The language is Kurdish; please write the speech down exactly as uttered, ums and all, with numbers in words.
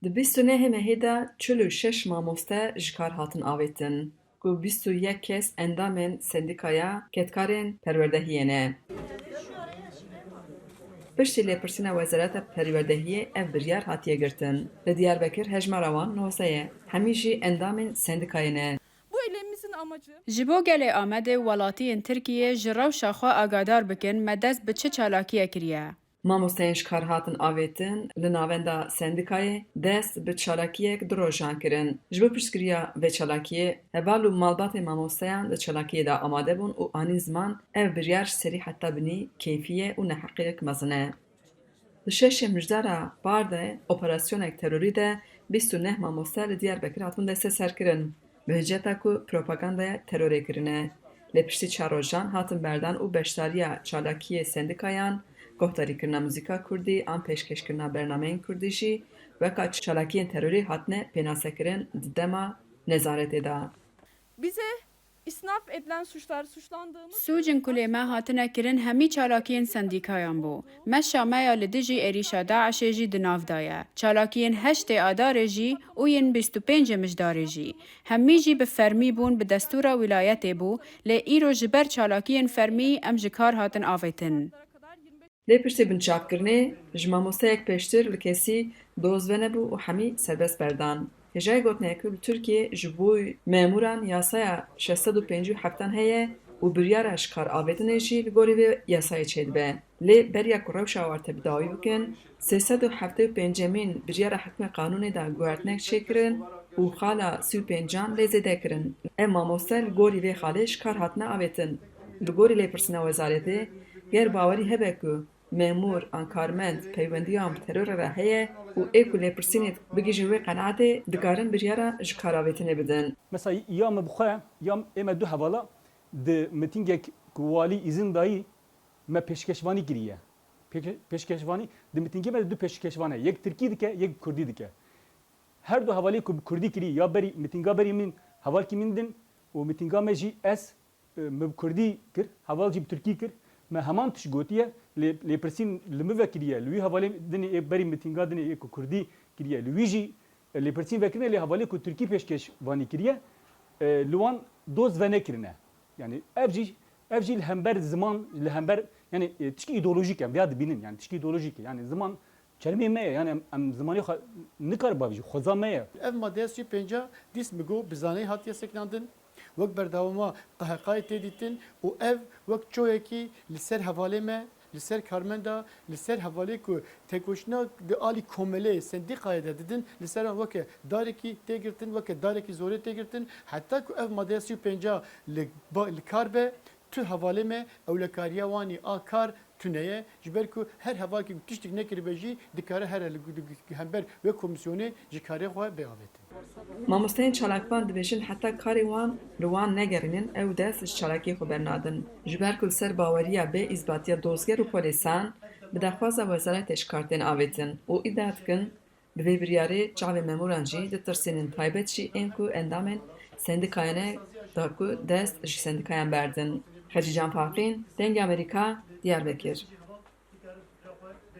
Di bîst û nehê mehê de çil û şeş mamoste ji kar hatin avêtin, ku bîst û yek kes endamên sendîkaya kedkarên perwerdehiyê ne. Piştî lêpirsîna Wezareta Perwerdehiyê ev biryar hatiye girtin. Li Diyarbekir hejmara wan nozdeh ye. Hemî jî endamên sendîkayê ne. Bu eylemimizin amacı Ji bo gelê Amedê û welatiyên Tirkiyê ji rewşa xwe agadar bikin, me dest bi çi çalakiyê kiriye? Mamosteyên ji kar hatin avêtin li navenda sendîkayê dest bi çalakiyek du rojan kirin. Ji bo piştgiriya vê çalakiyê, heval û malbatê mamosteyan di çalakiyê de amade bûn û anîn ziman ev biryar ji serî heta binî keyfî ye û neheqiyek mezin e. Di şeşê Mijdara Par de operasyonek terorî de bîst û neh mamoste li Diyarbekir hatibûn desteserkirin. Bi hiceta ku propagandaya terorê kirine. Lê piştî çar rojan hatin berdan û beşdariya çalakiyê sendîkayan, guhdarîkirina muzîka kurdî an pêşkêşkirina bernameyên kurdî jî weka çalakiyên terorî hatine pênasekirin di dema nezaretê de. Bize isnat edilen suçlar, suçlandığımız Sûcên ku lê me hatine kirin hemî çalakiyên sendîkayan bû. Meşa me ya li dijî êrîşa DAIŞê jî di nav de ye. Çalakiyên heştê Adarê jî û yên bîst û pêncê Mijdarê jî. Hemî jî bi fermî bûn bi destûra wîlayetê bû, lê îro ji ber çalakiyên fermî em ji kar hatin avêtin. Lê piştî binçavkirinê ji mamosteyek pêştir li kesî doz venebû û hemî serbest berdan. Hêjayê gotinê ye ku li Tirkiyê ji bo memûran yasaya şeş sed û pêncî û heft heye û biryara ji kar avêtinê jî li gorî vê yasayê çêdibe. Lê beriya ku rewşa wan tê bi dawî bikin, sê sed û heftê û pêncemîn biryara hikmê qanûnê de guhertinek çêkirin û xala sî û pêncan lê zêde kirin. Ev mamoste li gorî vê xalê ji kar hatine avêtin. Li gorî lêpirsîna wezaretê, ger bawerî hebe ku memûr an karmend peywendiyan bi terorê re heye û ê ku lêpirsînê bigihîjin wê qenaetê, dikarin biryara ji kar avêtinê bidin. Mesela ya min bi xwe, ya ê me du hevala di mitingek ku walî îzin dayî, me pêşkeşvanî kiriye. Pêke-, pêşkeşvanî, di mitingê me de du pêşkeşvan heye. Yek tirkî dike, yek kurdî dike. Her du hevalê ku bi kurdî kirî, ya berî, mitinga berî min, hevalkî min din û mitinga me jî ez, e, min bi kurdî kir, heval jî bi tirkî kir. Me heman tişt gotiye, lê, lêpirsîn li min ve kiriye. Li wî hevalê dinê ê berî mitinga dinê ê ku kurdî kiriye. Li wî jî, e, lêpirsîn vekirine, lê hevalê ku tirkî pêşkeşvanî kiriye, e, li wan doz venekirine. Yani ev jî, ev jî li hember ziman, li hember, yani, e, tişkî îdeolojîk e, em vêya dibînin, yani tişkî îdeolojîk e. Yani ziman çermê me ye, yani em, em zimanê xwe nikare bavêjin, xweza me ye. Ev madeya sî û pênc dîs mi got bi zanayî hatiye sekinandin, wek berdewama Q H K'yê tê dîtin û ev wek çoyekî li ser hevalê me, li ser karmenda, li ser hevalê ku têkoşîna di alî komelê, sendîkayê de didin, li ser wan weke darekî tê girtin, weke darekî zorê tê girtin, heta ku ev madeya sî û pênc li ba-, li kar be, tu hevalê me ewlekariya wanî a kar tune ye, ji ber ku her hevalkî ku tiştek nekiribe jî dikare here li gu-, gu-, gu-, hember wê komîsyonê ji karê xwe bê avêtin. Mamosteyên çalakvan dibêjin heta karê wan li wan negerînin ew dest ji çalakiyê xwe bernadin. Ji ber ku li ser baweriya bê îsbatiya dozger û polêsan bi daxwaza wezaretê ji kar tên avêtin û îdia dikin, bi vê biryarê çavê memûran jî ditirsînin, taybet jî ên ku endamên sendîkayê ne da ku dest ji sendîkayan berdin. Xecîcan Faqîn, Dengê Amerîka, Diyarbekir.